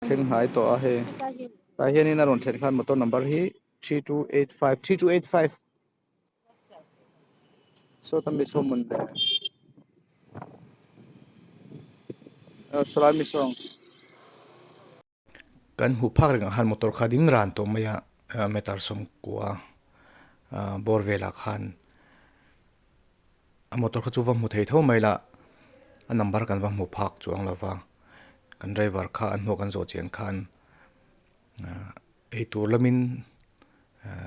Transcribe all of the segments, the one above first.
Thleng hnai tawh a hei tah hianin a rawn thlen khan motor number hi 3285 3285 sawta mi saw hmun leh sawlai mi saw Kan hmuh phak rengah khan motor kha ding ran tawh mai a meter sawmkua bawr velah khan a motor kha chu va hmu thei tho mai la a number kan va hmu phak chuang lo va kan driver kha a hnuah kan zawh chian khan eitur lamin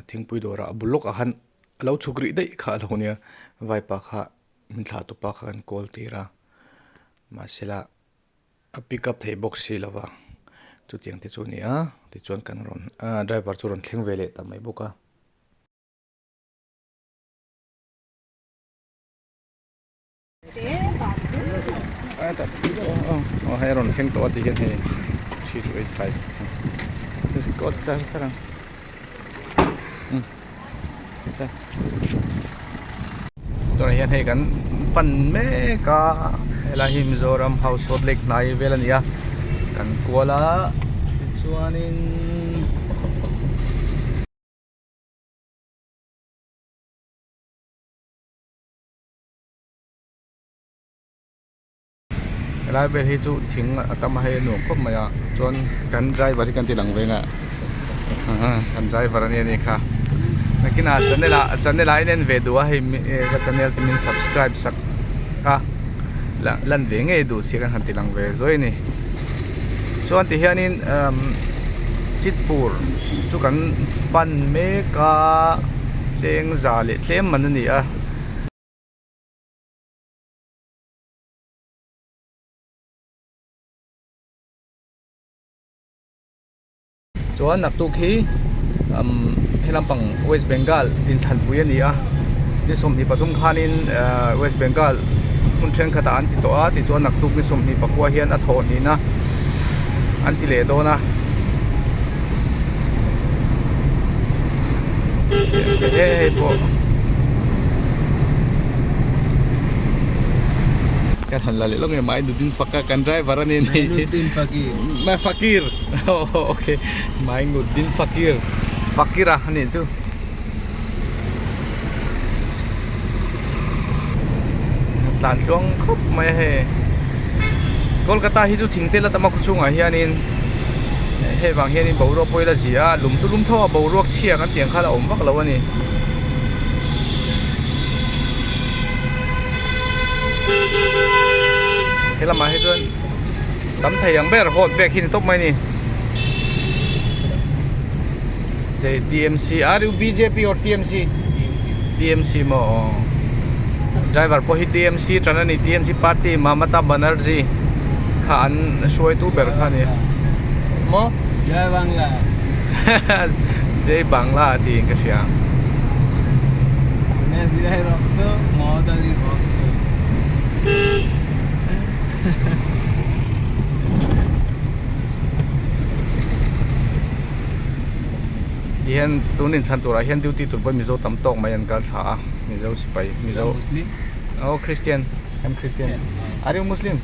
thingpui dawrah a bul lawkah khan a lo chhuk rih daih kha a lo nia vaipa kha min thlah tupa kha kan call tir a mahsela a pick up thei bawk si lo va chutiang te chu a ni a tichuan kan rawn ah driver chu rawn thleng ve leh ta mai bawk a. Aw hei a rawn thleng tawh a tih hian hei 3285 record char char ang tunah hian hei kan pan mek a helai hi Mizoram house road lake hnai vel a ni a kan kual a tichuanin Helai vel hi chu thing a tam a hei a nuam khawp mai a chuan kan driver hi kan ti lang veng a kan driver ania anih kha nakinah channel ah channel ah in en ve duh a hei ka channel te min subscribe sak a lan ve ngei duh sia kan han ti lang ve zuai a ni chuan ti hianin umm chitpur chu kan pan mek a cheng za leh tlem man a ni a. Chuan naktuk hi umm he lampang West Bengal inthanpui a ni a ni 23 khanin ahh West Bengal hmun thenkhatah an ti tawh a tichuan naktuk ni 24 hian a thawh hnihna an ti leh dawn a hei pawh Kan han la leh lawk nge Mainuddin Faka kan driver a ni a ni Mainuddin Fakir Ma Fakir okay Mainuddin Fakir Fakir a anih chu tlan tluang khawp mai a hei Kolkata hi chu thing te la tam a khawchhungah hianin hei vang hianin boruak pawh hi la zia a lum chu lum tho a boruak chhia kan tih ang khan a awm vak lo a ni. He lamah hi chuan tam thei ang ber hawn pek hi ni tawp mai a ni TMC are you BJP or TMC TMC maw aw driver pawh hi TMC tan a ni TMC party Mamata Banerjee kha an hruaitu ber kha a ni maw Jai Bangla Jai Bangla tiin ka hria. Tihian tun inthlan turah hian duty tur pawh Mizo tam tawk mai an kal thla a Mizo sipai Mizo oh Christian I'm Christian are you Muslim?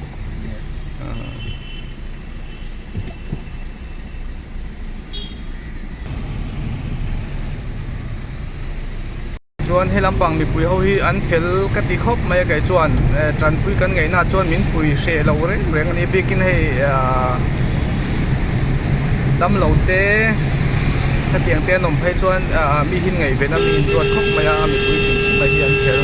Chuan he lampang mipui ho hi an fel ka ti khawp mai a kei chuan tanpui kan ngaihna chuan min pui hreh lo reng reng a ni bikin hei ahh damlo te hetiang te an awm phei chuan ahh mi hi ngaih ven a mi in ruat khawp mai a mipui hrim hrim mai hi an fel.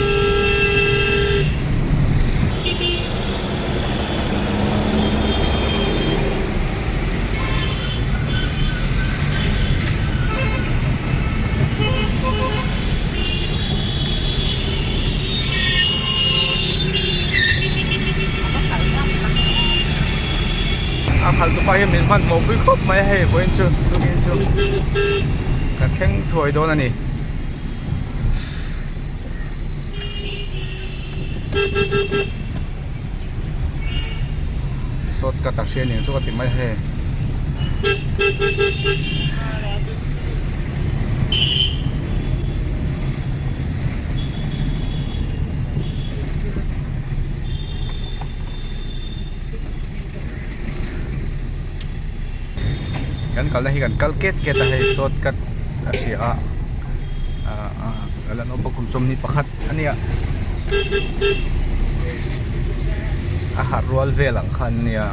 A khalh tupa hian min hmanhmawh pui khawp mai a hei vawiin chu tukin chu kan thleng thuai dawn a ni. Short cut a hria aniang chu ka ti mai a hei. Kan kalna hi kan kal ket ket a hei short cut a hria a ahh ala naupang kum 21 a nia a harh rual vel ang khan nia.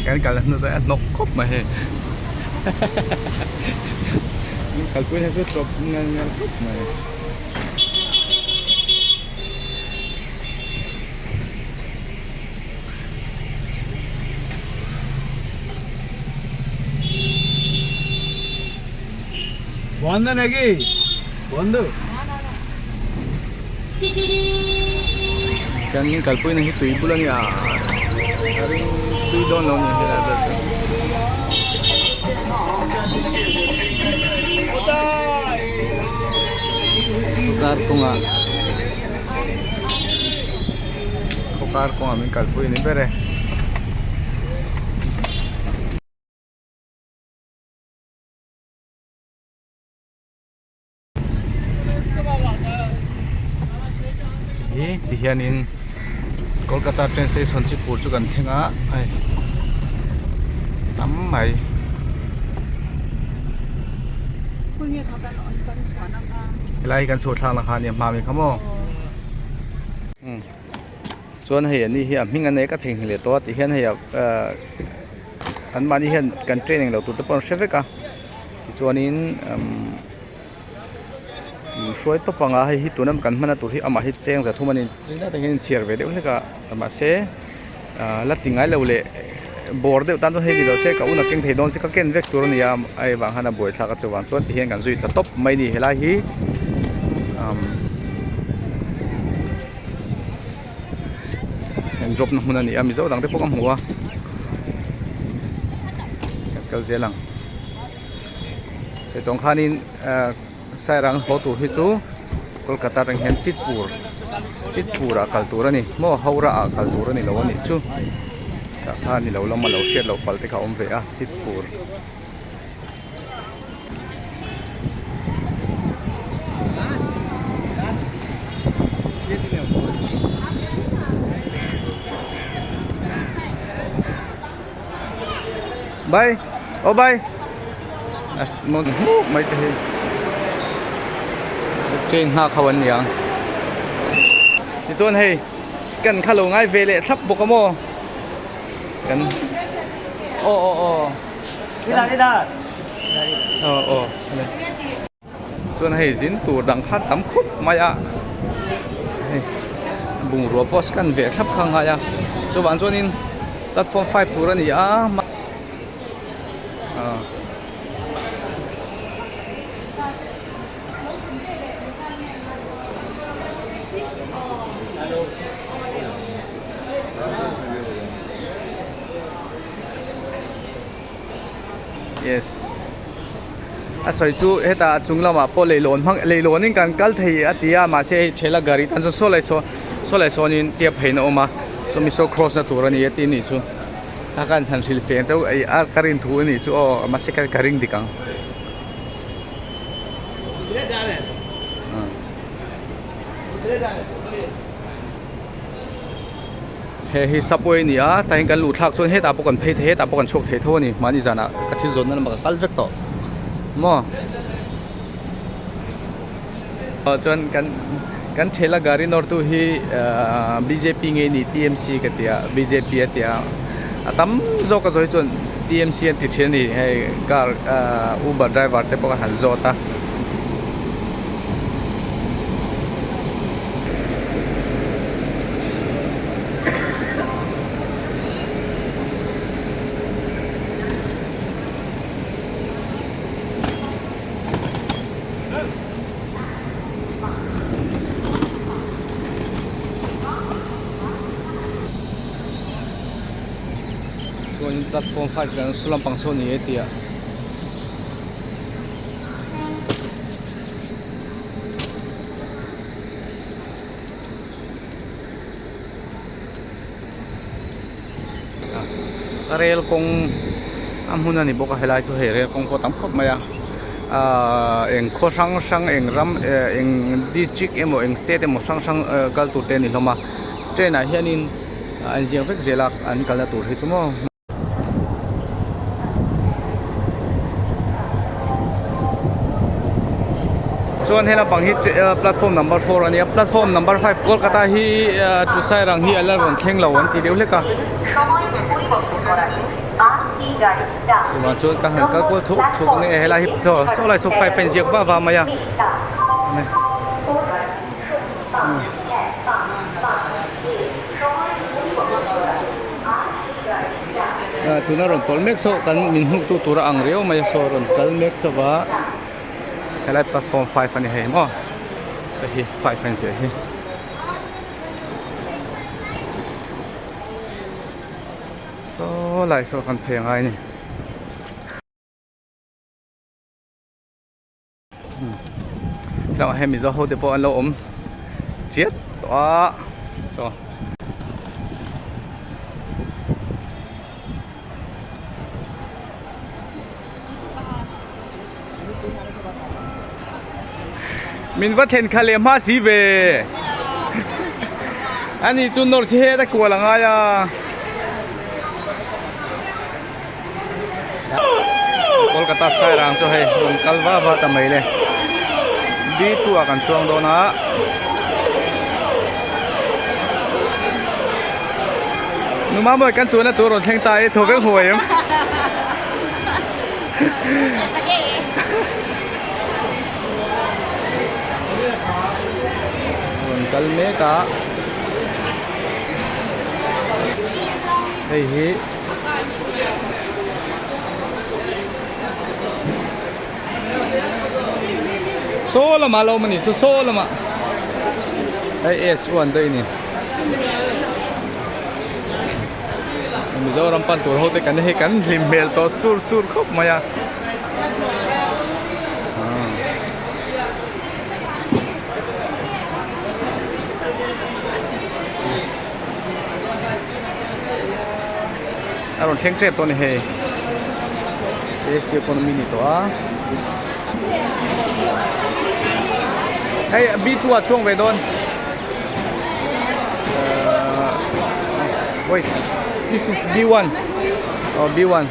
Kan kal hnu chuan a hnawk khawp mai hei kalpui na chu tawp ngal ngal khawp mai. বন্ধ নাকি বন্ধ Kan kalpui na hi tui bul a nia a ring tui dawn lo a ni helai vel chu. Kar kawngah khaw kar kawngah min kalpui a ni ber e. Hi ti hianin Kolkata train station chipur chu kan thleng a hei tam mai. Helai hi kan chhuah thlak na kha ania hma mi kha maw chuan hei ani hi a hming a nei ka theihnghilh leh tawh a ti hian hei ahh an mahni hian kan train englo tur te pawh an hre vek a tichuanin umm hruai tawp anga hei hi tuna kan hman na tur hi amah hi cheng za thum a ni tunah tak hian inchhiar ve deuh hlek a mahse ah la ti ngai lo leh bawr deuh tan chuan hei ni lo se ka un a keng thei dawn se ka ken vek tur a ni a hei vang hian a buai thlak a chuvang chuan tihian kan zui ta tawp mai a ni helai hi umm drop na hmun a ni a mizo dang te pawh ka hmu a kan kal zel ang saitawng khanin ah sairang haw tur hi chu kolkata atang hian chitpur chitpur ah kal tur a ni maw howrah ah kal tur a ni lo a nih chu tah khan ni lo lama lo hriat loh palh te kha a awm ve a chitpur. Bye. Oh bye. As mon hmuh mai te hi. Train nghak ho an niang. Tichuan hei scan kha lo ngai ve leh thlap bawk a maw. Kan aw aw aw. Aw aw chuan hei zin tur dang kha tam khup mai a hei bungrua pawh scan ve thlap kha a ngai a chuvang chuanin platform five tur a ni a ah. Yes a sawi chu hetah a chung lamah pawh leihlawn hmang leihlawn in kan kal thei a ti a mahse hei thela gari tan chuan saw leh saw saw leh sawnin tep phei na awm a sawmi saw cross na tur a ni a tih a nih chu a kan han hrilh feng chauh ei a ka rin thu a nih chu aw mahse ka ring dik ang. He hi subway a ni a tah hian kan luh thlak chuan hetah pawh kan phei thei hetah pawh kan chhuak thei tho a ni mahni zanah ka thil zawnna lamah ka kal vek tawh maw chuan kan kan thela gari nawr tu hi ahh bjp nge ni tmc ka ti a bjp a ti a a tam zawk a zawi chuan tmc an ti thin a ni hei car ahh uber driver te pawh khan han zawt a. Chuan platform 5 kan saw lampang saw ni e tia. Rel kawng a hmun a ni bawk a helai chu hei rel kawng pawh a tam khawp mai a ahh eng khaw hrang hrang eng ram eh eng district emaw eng state emaw hrang hrang eh kal tur te a ni hlawm a train ah hianin a inziak vek zel a an kalna tur hi chu maw. Chuan he lampang hi platform number 4 ania platform number 5 Kolkata hi to Sairang hi ala rawn thleng lo an ti deuh hlek a chuvang chuan ka han kal kual thuk thuk ang e helai hi saw lai saw 5 a inziak vah vah mai a. Tuna rawn tawlh mek saw kan min hnuk tu tur a ang riau mai a saw rawn kal mek chauh a helai platform 5 a ni hei maw hei hi 5 a inziah hi. Saw lai saw kan phei angai a ni. Tlangah hian mizo ho te pawh an lo awm chiat tawh a saw min va then kha leh hma si ve ani chu nawr chi het a kual a ngai a. Kolkata Sairang chu hei rawn kal va va ta mai le B two ah kan chhuang dawn a numa mawi kan chuan na tur rawn thleng ta e thaw vek huai em rawn kal mek a hei hi. Saw lamah lo awm a ni saw saw lamah hei S one daih a ni Mizoram pan tur ho te kan hei kan hlim hmel tawh sur sur khawp mai a. A rawn thleng tep tawh a ni hei AC economy ni tawh a hei B two ah chuang ve dawn ahh wait this is B one oh B one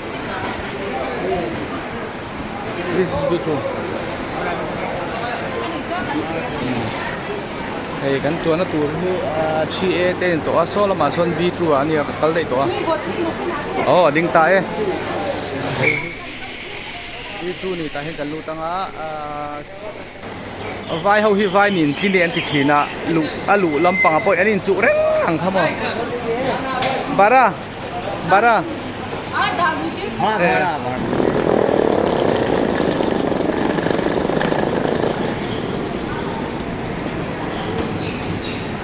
this is B two. Hei kan tuahna tur hi 3A te a ni tawh a saw lamah sawn B two ah a nia ka kal daih tawh a aw a ding ta e hei hi B two ni tah hian kan lut ang a ahh vai ho hi vai nin tli nen an ti thin a luh a luh lampang ah pawh an inchuh reng ang kha maw bara bara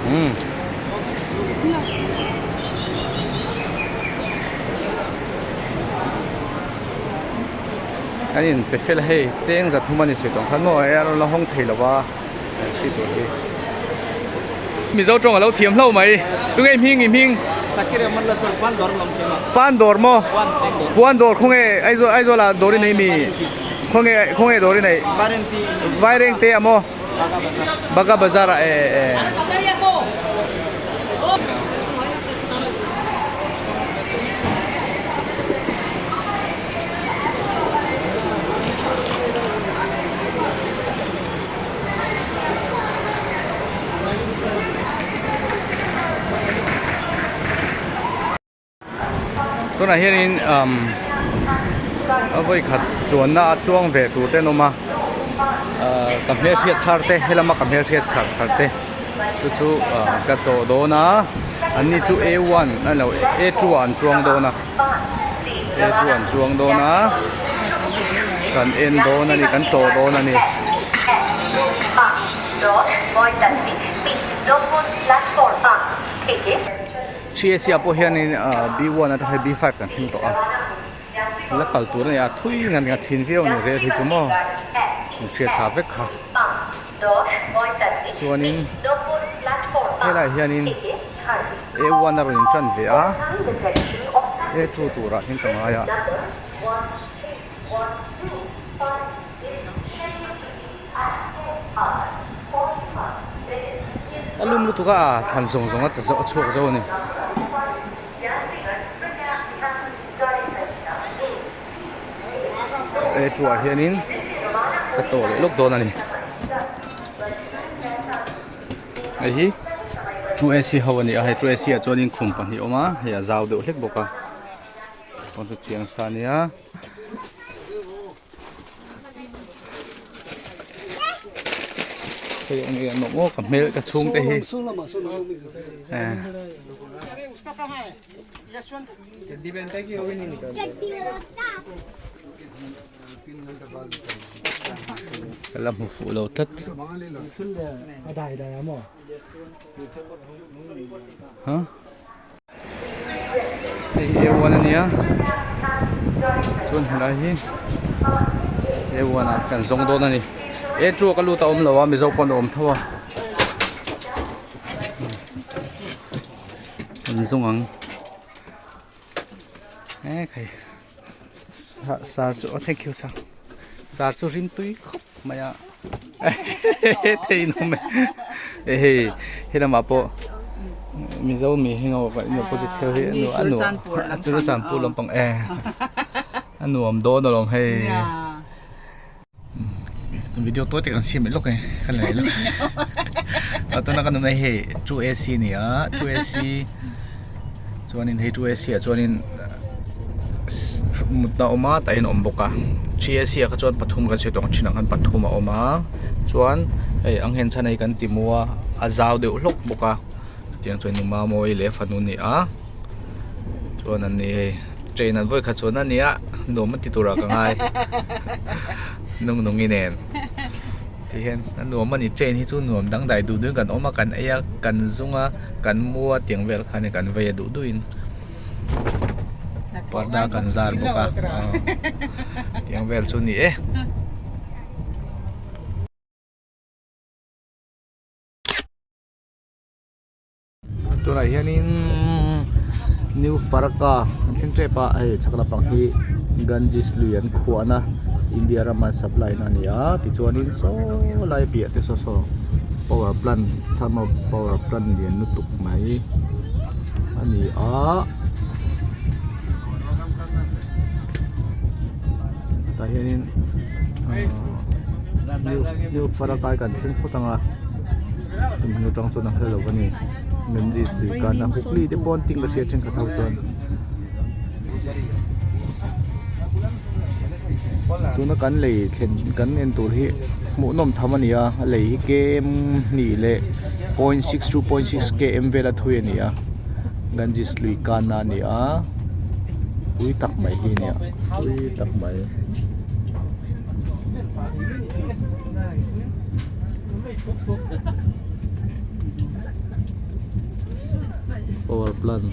umm an in pe fel a hei cheng za thum a ni sawi tawng khan maw hei a rawn la hawng thei lo va si tur hi Mizo tawng a lo thiam hlo mai tunge hming i hming pan dawr maw puan dawr khawnge Aizawl Aizawl ah dawr i nei mi khawnge khawnge dawr i nei Vairengte ah maw Baga Bazar ah e e. Tunah hianin umm a vawi khat chuanna a chuang ve tur te an awm a ahh ka hmelhriat thar te helama ka hmelhriat chhar thar te chu chu ahh ka tlawh dawn a anni chu a one a ni lo a two ah an chuang dawn a a two an chuang dawn a kan en dawn a ni kan tlawh dawn a ni. CAC ah pawh hianin B one atang hian B five kan thleng tawh a la kal tur a ni a thui ngan ngat thin viau a ni rel hi chu maw in hriat sa vek kha chuanin helaiah hianin A one a rawn in tan ve a. A two turah hian ka ngai a. A lum lutuk a thlan zawng zawng a tla zo a chhuak zo a ni. A two ah hianin ka tawh leh lawk dawn a ni. Hei hi two AC ho a ni a hei two AC ah chuanin khum pahnih a awm a hei a zau deuh hlek bawk a pawn chu chiang sa a nia. Hei eng nge an awm aw ka hmel ka chhungte hi eh. Ka la hmu fuh lo tlat. Huh? Hei hi A one a nia chuan helai hi A one ah kan zawng dawn a ni. A two ah ka lut a awm lo a Mizo pawn a awm tho a. Kan zawng ang. E khai sar chu oh thank you sir sar chu rim tui khawp mai a thei in awm e hei he lamah pawh mizo mi hi ngo ka in opposite thil hi a nuam a chu chanpur lampang e a nuam dawn alawm hei. Video tawi tak an siam leh lawk e ka la leh lawk a tuna ka nuna hei two A_C a ni a two A_C chuanin hei two A_C ah chuanin mutna a awm a tah hian a awm bawk a three A_C ah kha chuan pathum kan sawi tawh ang thin ang khan pathum a awm a chuan hei ang hian chhan hei kan ti mu a a zau deuh hlawk bawk a tiang chuan numa mawi leh fanu a ni a chuan an ni hei train an vawikhat chuan a nia nuam a ti turah ka ngai nung nungi nen ti hian a nuam a ni train hi chu nuam dangdai duh duhin kan awm a kan ei a kan zung a kan mu a tiang vel khan kan vei a duh duhin parda kan zar bawk a tiang vel chu a ni e. Tunah hianin New Farakka an thleng tep a hei chhak lampang hi Ganges lui an khuahna India rama an supply na a ni a tichuanin saw lai piah te saw saw power plant thermal power plant lian lutuk mai a ni a tah hianin New Farakka kan thleng phawt ang a. Chumi hnu tang chuan a hre lo a ni Ganges lui kan a Hooghly te pawh an ting ka hria thenkhat ho chuan tuna kan lei thlen kan en tur hi hmuhnawm tham a ni a a lei hi km hnih leh point six two point six km vel a thui a ni a Ganges lui kan a ni a pui tak mai hi a ni a pui tak mai. Power plant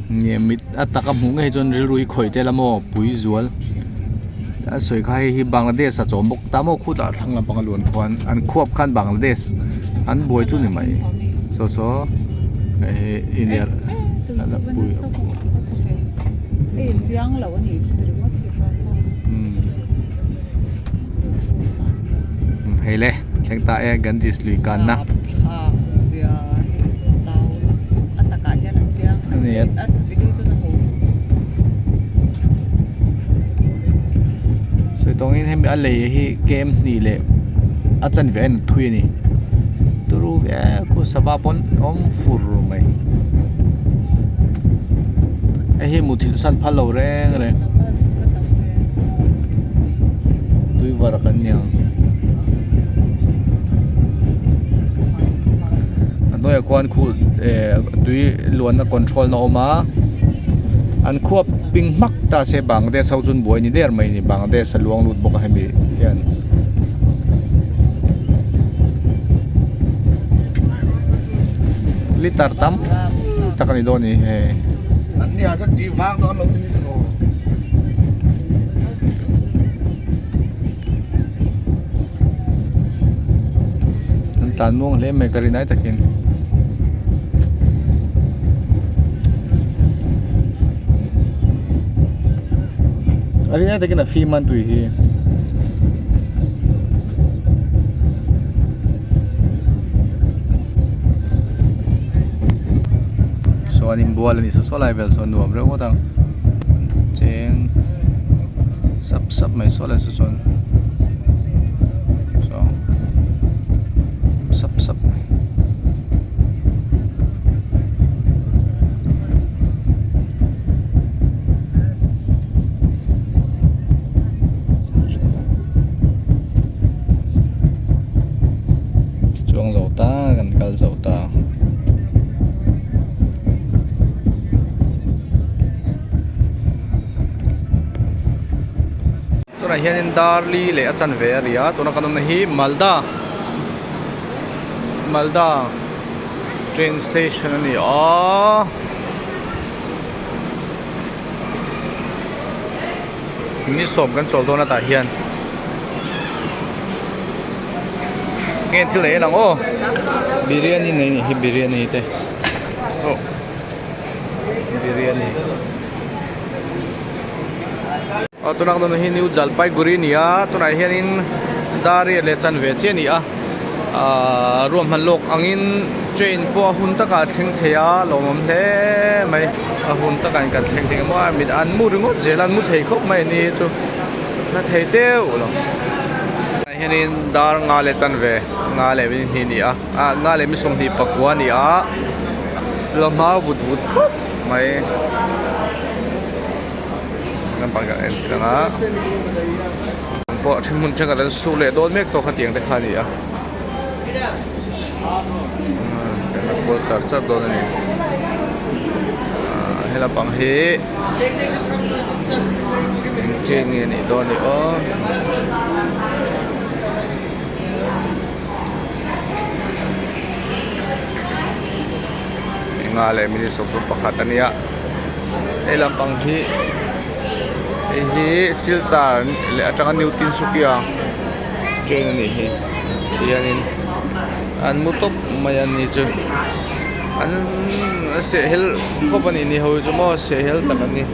nge mit a taka hmuh ngei chuan rilru hi khawih tel a maw pui zual a sawi kha hei hi Bangladesh a chawm bawk ta maw khutah thlang lampang a luan khuan an khuap khan Bangladesh an buai chu ni mai saw saw hei hi India Hei le thleng ta e Ganges lui kanna sawi tawngin hemi a lei hi kem hnih leh a chanve a in thui a ni turu viau khu sava pawn awm fur mai hei hi muthilh san phal lo reng reng tui var kan ni ang a hnuaiah khuan khu eh tui luanna control na awm a an khuap ping hmak ta se Bangladesh ho chuan buai ni der mai a ni Bangladesh a luang lut bawk a hemi hian. Liter tam tak a ni dawn a ni hei. tlan muang hle mai ka rinai takin. A rinai takin a fim a tui hi. Sawn inbual a ni saw saw lai vel sawn nuam reuh ngawt ang cheng sap sap mai saw lai saw chuan saw sap sap mai. Chuang zo ta kan kal zo ta. Tunah hianin Darli leh a chanve a ri a tuna kan awmna hi Malda Malda train station a ni a. Ni sawm kan chawl dawn atah hian nge thil nei ang aw biryani nei nih hi biryani te aw biryani aw tunah dawn hi new jalpaiguri a ni a tunah hianin dar riat leh chanve chiah a ni a ahh ruahman lawk angin train pawh a hun takah a thleng thei a lawmawm hle mai a hun takah in kan thleng thei ang maw a mit an mu ringawt zel a an mu thei khawp mai a ni chu la thei deuh lo ah hianin dar nga leh chanve nga leh mi hnih a ni a ah nga leh mi sawmhnih pakua a ni a la hma vut vut khawp mai lampang kan en chhin ang a. Pawh a then hmun thenkhat an sur leh dawn mek tawh kha tiang te kha a ni a kan la kual char char dawn a ni ahh he lampang hi eng chen nge a nih dawn ni aw. Enga leh minute sawmthum pakhat a nia hei lampang hi hei hi silchar leh atanga new tinsukia train a nih hi tihianin an mu tawp mai a ni chu an sehhel khawp a nih ni ho hi chu maw sehhel tak an ni.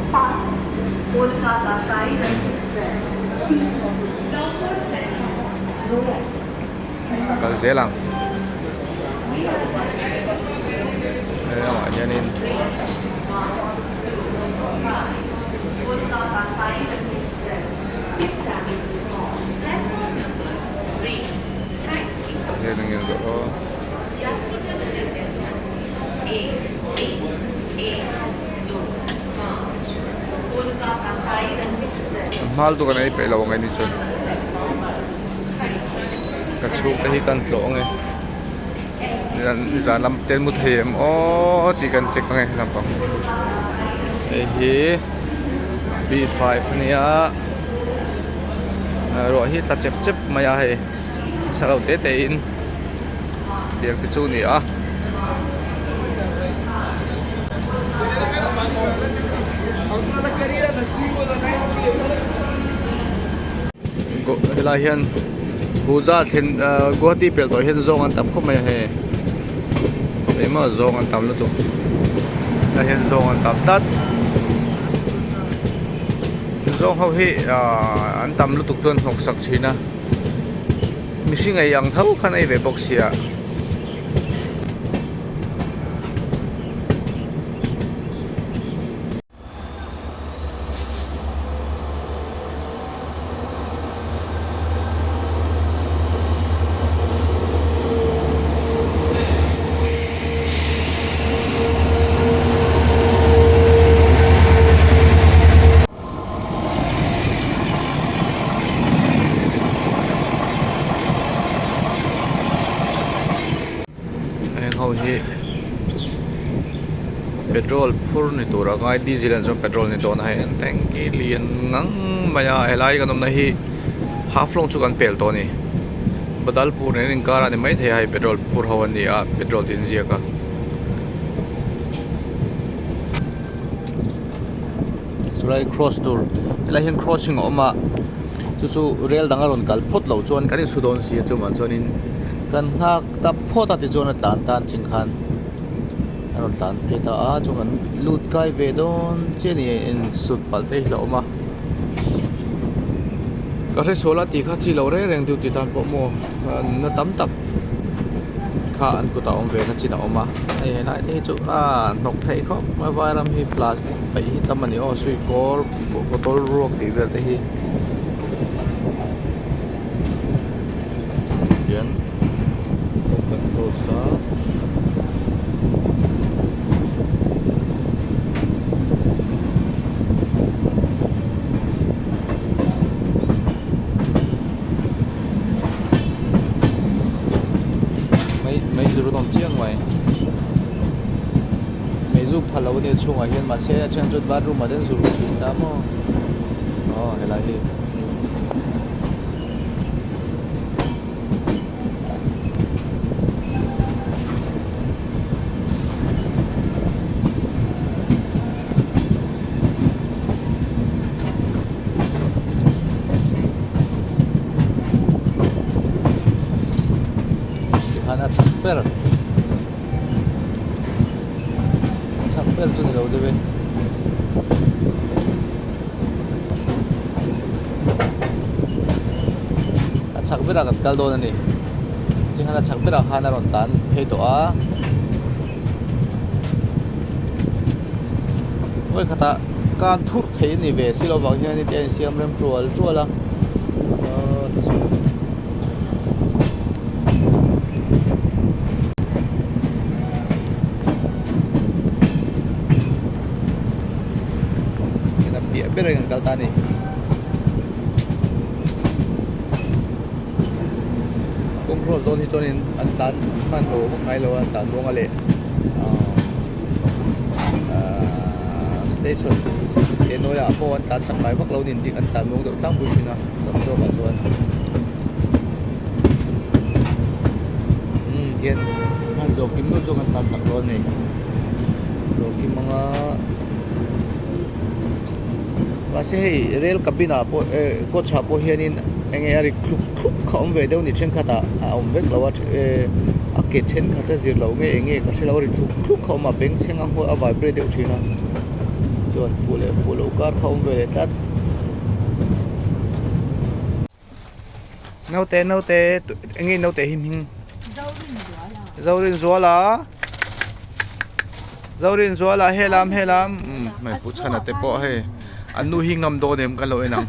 Kal zel ang he lamah hianin tah hian eng nge zawh aw. Hmal chu kan ei peih lo ang e ni chuan. Ka chhungte hi kan tlawh ange nizan lam te an mu thei em aw tih kan check ange lampang hei hi B5 ania ruah hi tla chep chep mai a hei sa lo te te in tiang te chu a ni a. Helai hian puja thlen ahh guwahati pelh tawh hian zawng an tam khawp mai a hei engemaw zawng an tam lutuk helai hian zawng an tam tlat zawng ho hi ahh an tam lutuk chuan hnawk sak thin a mihring ei ang tho khan ei ve bawk sia. Heng ho hi petrol phur ni tur a ngai diesel an chuan petrol ni dawn a hei an tank hi lian ngang mai a helai kan awmna hi half long chu kan pel tawh a ni Badalpur nen an inkar a ni maithei a hei petrol phur ho an ni a petrol tih an ziak a. Chulai cross tur helai hian crossing a awm a chu chu rel dang a rawn kal phawt loh chuan kan insu dawn si a chuvang chuanin. Kan nghak ta phawt a tichuan a tlan tan ching khan a rawn tlan phei ta a chuan kan lut kai ve dawn chiah a ni insut palh te hi a awm a ka hresual a tih kha chi loh reng reng duty tan pawh maw nunna tam tak kha an kutah awm ve na chin a awm a hei helai te hi chu a hnawk theih khawp mai vairam hi plastic paih hi tam a ni aw sui kawr bottle ruak tih vel te hi. Tian open close ta mai mai zir an awm chiang mai mei zuk phalh loh a nia chhungah hian mahse a then chuan bathroom ah te an zuk thin ta maw aw helai hi. Tikhan a chak ber a chak ber chu ni lo deuh e. A chhak berah kan kal dawn a ni tikhan a chhak berah khan a rawn tlan phei tawh a vawi khatah kan thurh thei a ni ve si lo vang hian heti a insiam rem tual tual a. Ena piah ber in an kal ta a ni. Kawng cross dawn hi chuanin an tlan hman lo vak ngai lo a an tlan ruang a leh ahh station te nawiah pawh an tlan chak ngai vak lo nin an tlan muang deuh tlangpui thin a tam zawkah chuan umm tihian hman zawh kim deuh chuan kan tlan chak dawn a ni zawh kim anga. Mahse hei rel cabin ah pawh eh coach ah pawh hianin eng nge a ri thluk thluk kha a awm ve deuh a ni thenkhatah a awm vek lo a eh a ke thenkhat a zir loh nge eng nge ka hre lo a ri thluk thluk kha a awm a bengchheng a a vibrate deuh thin a chuan fuh leh fuh loh kar kha a awm ve leh tlat. Naute naute eng nge naute hi hming Zorinzuala Zorinzuala helam helam umm hmei pu chhana te pawh hei an nu hi ngam dawn em ka lo en ang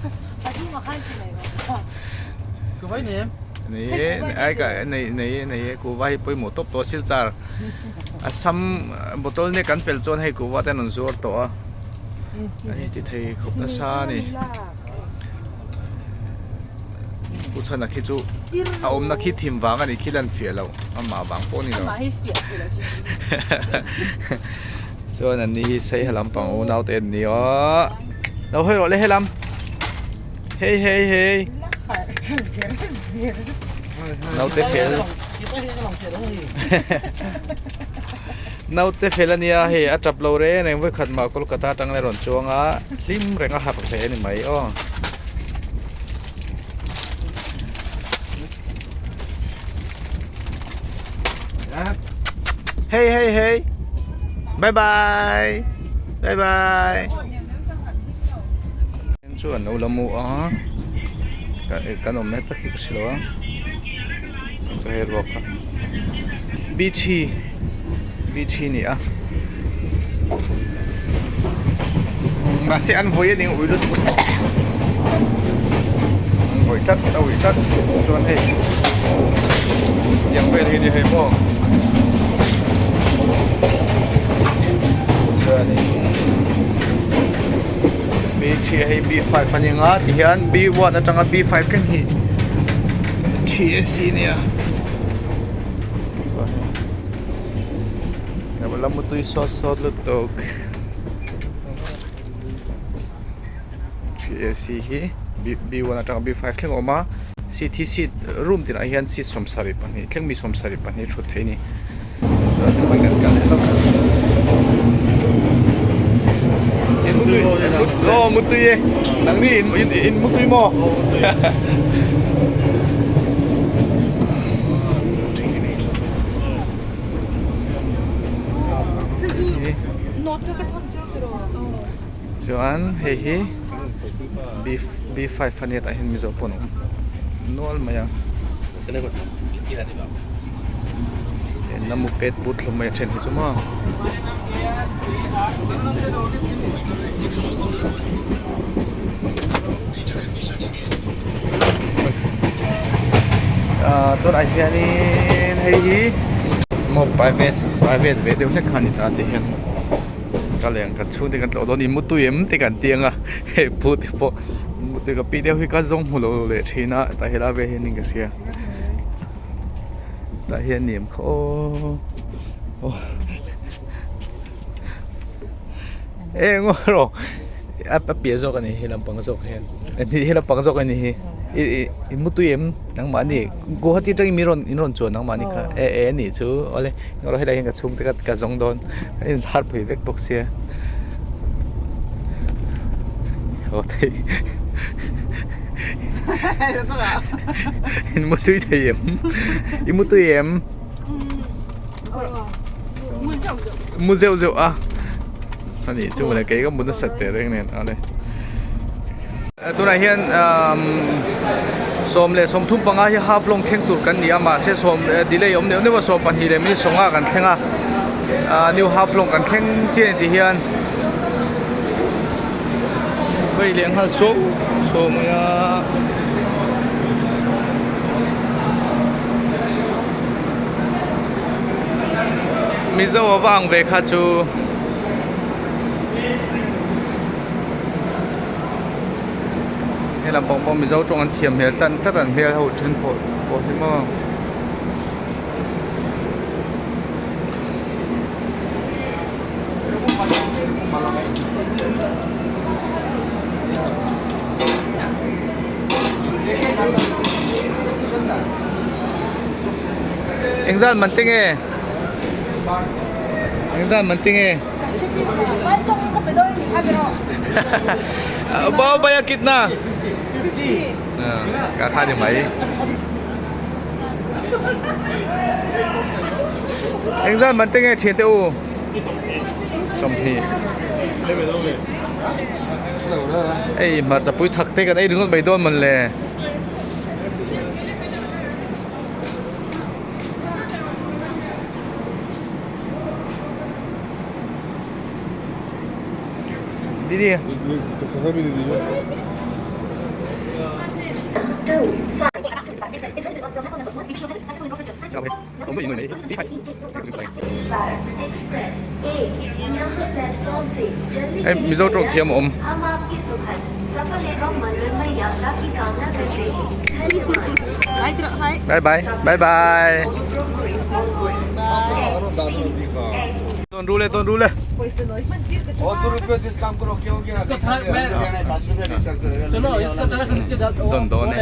nei e ai ka nei nei e nei e kuhva hi pawimawh tawp tawh a silchar Assam bottle nek an pel chuan hei kuhva te an rawn zuar tawh a an inti thei khawp nasa a ni. Pu Chhana khi chu a awmna khi thim vang a nih khi lan fiah loh amah vang pawh a ni lo chuan an ni hi saiha lampang unau te an ni a lo hawi rawh le helam hei hei hei naute fel naute fel a nia hei a tap lo reng reng vawikhat mah Kolkata atang la rawn chuang a hlim reng a harh hle a ni mai aw. Hey hey hey bye bye bye bye chu an lo la mu a kan awm lai tak hi ka hre lo a chu hei ruak kha beach hi beach hi a ni a mahse an vawi a ning ui lutuk an vawi tlat a ui tlat chuan hei tiang vel hi a ni hei maw chuanin B three hei B five a ni ang a tihian B one atanga B five thleng hi three A C a nia la mutui sawt sawt lutuk three A C hi B one atanga B five thleng a awm a seat hi seat room tinah hian seat 72 thleng mi 72 thut theih a ni. Chuan hmai kan kal leh lawk In mutui aw mutui e nangni in in in mutui maw? Chuan hei hi B 5 a nia tah hian Mizo pawh an awm nual mai a. Enna mu pet put hlawm mai a then hi chu maw. Ahh tunah hianin hei hi maw private private ve deuh hlek kha a ni ta tih hian ka leng kan chhungte kan tlawh dawn a ni mutui em te kan ti ang a hei pu te pawh mutui ka pi deuh hi ka zawng hmu lo leh thin a tah helai vel hian in ka hria tah hian ni em kha aw eng rawh a piah zawk a ni he lampang zawk hian he lampang zawk a ni hi ih i mutui em nangmahni guwahati atangin min rawn in rawn chuan nangmahni kha e e anih chu awle helai hian ka chhungte ka zawng dawn a inzar phui vek bawk sia aw thei in mutui thei em i mutui em. Mu zeuh zeuh a ani chu mawle kei ka mu nasat teh reng nen ale tunah hian 135 hi half long thleng tur kan ni a mahse sawm delay awm neuh neuh a 12 leh minute 50 kan thleng a new half long kan thleng chiah a ni tih hian vei leh nghal sawm sawm mai a. Mizo a va ang ve kha chu he lampang pawh Mizo tawng an thiam hmel tlat tlat an hmel ho then pawh pawh hi maw. Engzat man te nge? Engzat man te nge? Bao baya kitna? Ka kha ni mai. Engzat man te nge thian te u? Sawmhnih. Hei hmarcha pui thak te kan ei ringawt mai dawn mawn le. Didi. Hei Mizo tawng thiam a awm. Bye bye bye bye. Tawn ru le tawn ru le. Tawn dawn e.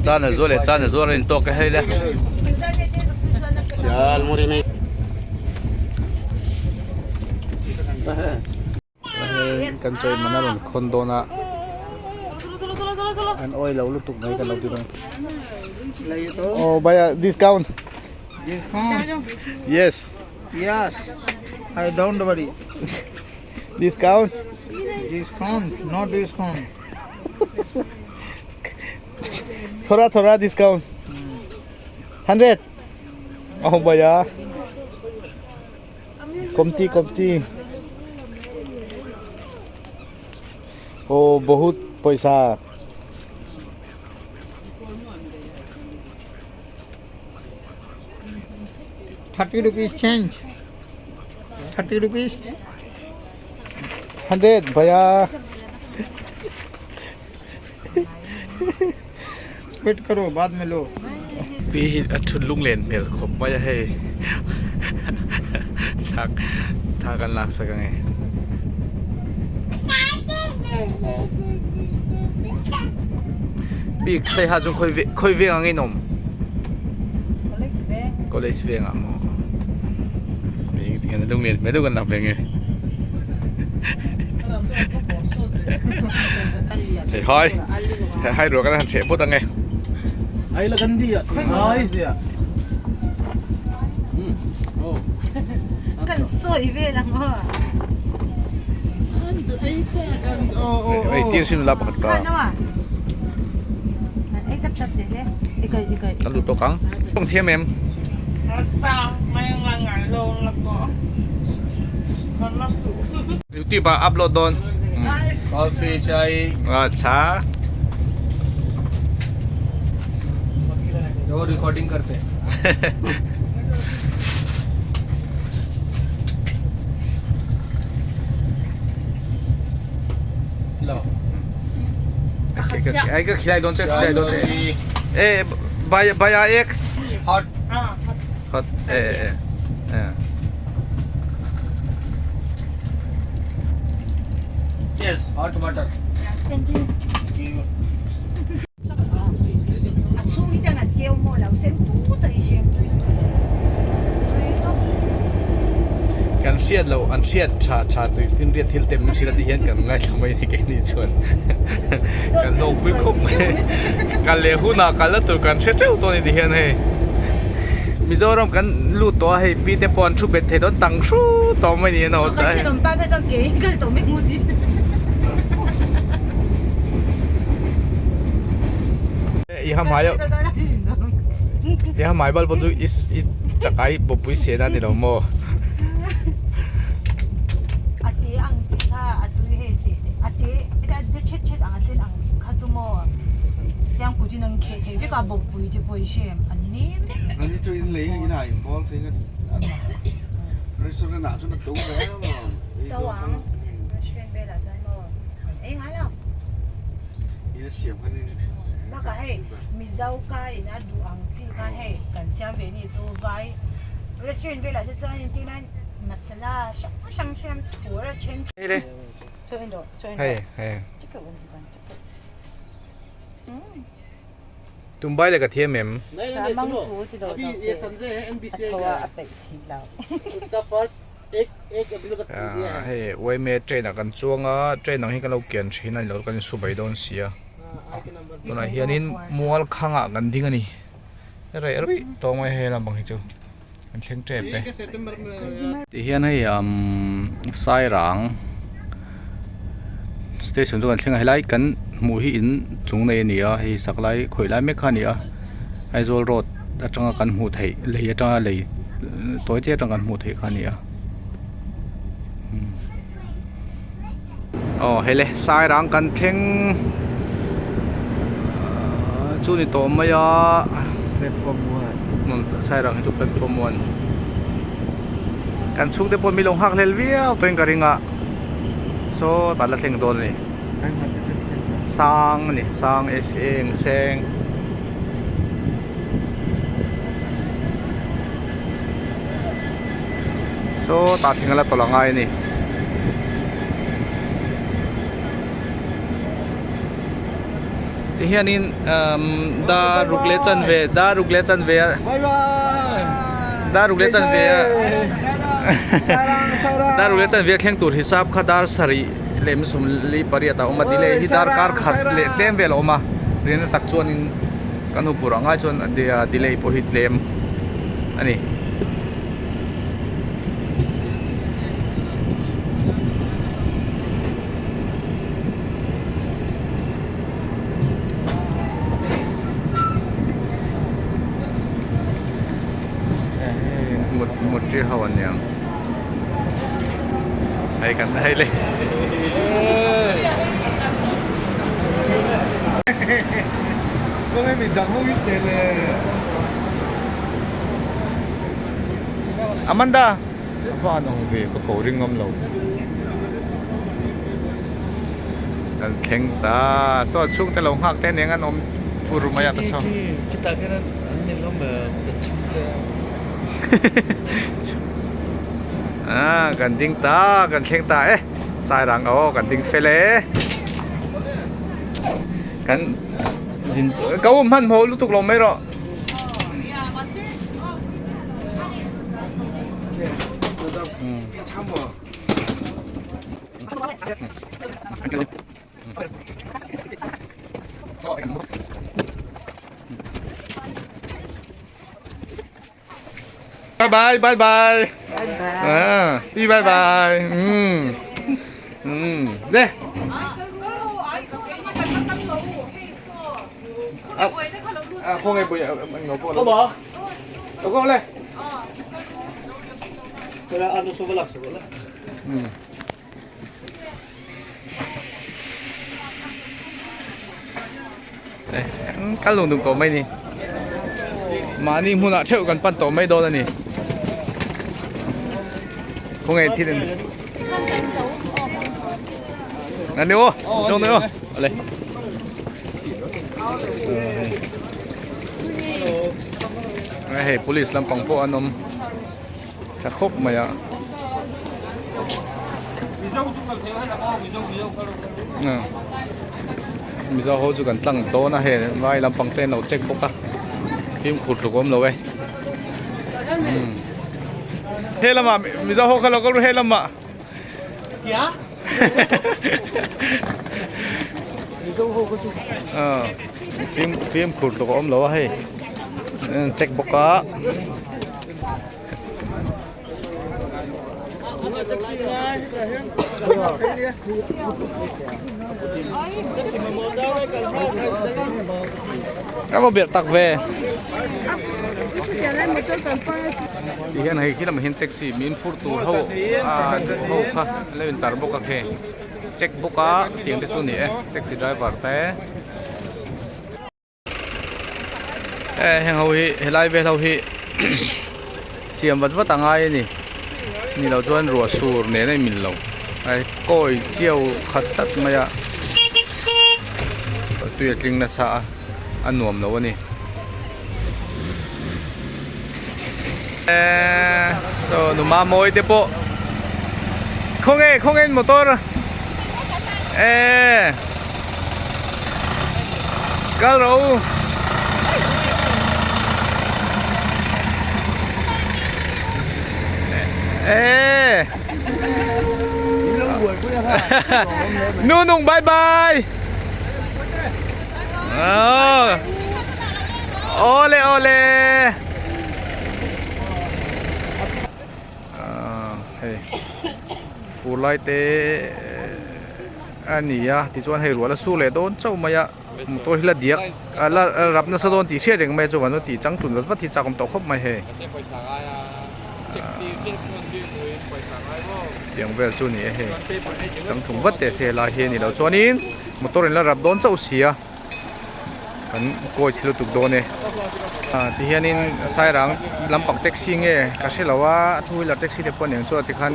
Chan a zual leh chan a zual a intawk e hei le. Kan chawi man a rawn khawn dawn a an awi lo lutuk mai kan lo ti dawn oh bhaiya discount Discount yes yes I don't worry discount discount no discount thoda thoda discount 100 oh bhaiya কমতি কমতি ও বহুত পয়সা 30 rupees change 30 rupees 100 ভাইয়া wait करो बाद में लो Pi hi a thut lunglen hmel khawp mai a hei thak thak an lak sak ange. Pi sei ha chu khawi khawi veng ang in awm. College vengah maw eng lung lian hmel deuh kan lang ve nge thei hai thei hai ruah kan han cheh phawt ange Kan sawi vel ang aw. Ei tir sin la pakhat ka. Kan lut tawk ang. Tawng thiam em? YouTube ah upload dawn. Coffee chai. Acha. वो recording करते हैं लो Ai ka khilai dawn che khilai dawn che. E baya baya ek hot hot e e e. Yes hot water Thank you. A chhung hi chuan an keu maw lo sen tut a i siam tui tui tawp. Kan hriat loh an hriat tha tha tui fin riat thil tem hrilh a tih hian kan ngaithla mai ni keini chuan kan hlawkpui khawp mai kal leh hunah kal na tur kan hre teuh tawh a ni ti hian hei Mizoram kan lut tawh a hei pi te pawh an thu bet thei dawn tang hrut tawh mai ni an Kan thenawm pa phei chuan ke in kal tawh mai hmu ti. I hamai i hamai bal pawh chu i i chakai bawpui sen a ni lo maw? A te ang chi kha a tui hei se a te a te thet thet ang a sen ang kha chu maw tiang kutin an kheh thei vek a bawpui te pawh i hre em an nem vek. Nani chu in lei in ah in bawl thei nga restaurant ah chuan a to ve em a. To ang restaurant velah chuan maw kan ei ngai lo. In a siam khan in Bakah hei Mizo ka in a duh ang chi khan hei kan siam ve ni chu vai restaurant velah te chuan entir nan masala hrang hrang siam thur a then chaw en rawh chaw en rawh chicken awm chu kan chicken Tumbai leh ka thiam em? A tho a a peih si lo. Hei uaime train ah kan chuang a train ang hi kan lo kian thin a ni lo kan insu mai dawn si a tunah hianin mual khangah kan ding a ni reh ruih tawh mai hei lampang hi chu kan thleng tep e tihian hei umm sairang station chu kan thleng a helai kan hmuh hi in chung nei a ni a hei sak lai khawih lai mek kha a ni a Aizawl road atanga kan hmuh theih lei atanga lei tawi te atanga kan hmuh theih kha a ni a aw hei le sairang kan thleng chu ni tawh mai a platform one sairang hi chu platform one kan chhungte pawh mi lo nghak hlel viau tawhin ka ring a saw tah la thleng dawn a ni. Sang a ni sang S A eng seng. Saw tah thleng a la tawlh a ngai a ni. Tihianin umm dar ruk leh chanve dar ruk leh chanve a dar ruk leh chanve a dar ruk leh chanve a thleng tur hisap kha dar sarih. Lehmi sawmli pariat a awm a delay hi darkar khat leh tlem vel a awm a riahna tak chuanin kan hmu pur ang ai chuan delay pawh hi tlem a ni. Mut tir ho an niang. Hei kan hei le. Kawng mi dang ho in te le. Amanda van ang ve ka ko ring ngam lo. Kan thleng ta saw chhung te lo nghak te aniang an awm fur mai a ta saw. Khitah khian an ni hlawm kan chhung te. Ah kan ding ta kan thleng ta e sairang aw kan ding fel e kan zin ka awm hmanhmawh lutuk lo mai rawh. Bye bye bye bye. À, đi bye bye. Ừ. Ừ. Đây. À, không nghe bùi anh nói bộ. Có Có không lên. Ừ. Cắt lùng đừng có mây nè. Mahni hmunah theuh kan pan tawh mai dawn a ni. Khawnge thil in Nani aw, zawng daih aw. Awle. Hei police lampang pawh an awm tha khawp mai a. Mizo ho chu kan tlang dawn a hei vai lampang te an lo check bawk a fimkhur tluk a awm lo e he lamah mizo ho kha lo kal ru he lamah fimkhur tluk a awm lo a hei an check bawk a. Các có việc tặc về thì hiện nay khi làm hiện taxi min phur tur ho a ho kha lên tar bawk a khe check bawk a tiang te chu ni e taxi driver te heng ho hi helai vel ho hi siam vat vat a ngai a ni ni loh chuan ruah sur nen a inmil lo ai kawi chiau khat tlat mai a tui a tling nasa a a nuam lo a ni eee saw numa mawi te pawh khawnge khawnge in motor eee. Kal rawh u. Eee. Nu nung bye bye. Ờ. Ole ole. Hei fur lai te a ni a tichuan hei ruah la su leh dawn chauh mai a motor hi la diak a la rap nasa dawn tih hriat reng mai a chuan chuan tih chang tlun vat vat hi chak awm tawh khawp mai hei tiang vel chu a ni e hei chang tlung vat teh se helai hi a ni lo chuanin motor in la rap dawn chauh si a. Kan kawi chhe lutuk dawn e ah ti hianin sairang lampang taxi nge ka hre lo a two wheeler taxi te pawh nen chuan tikhan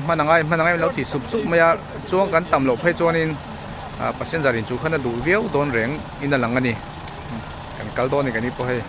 hman angai hman angai lo ti sup sup mai a chuan kan tam loh phei chuanin ah passenger in chu khan a duh viau dawn reng in a lang a ni kan kal dawn a ni kan ni pawh hei.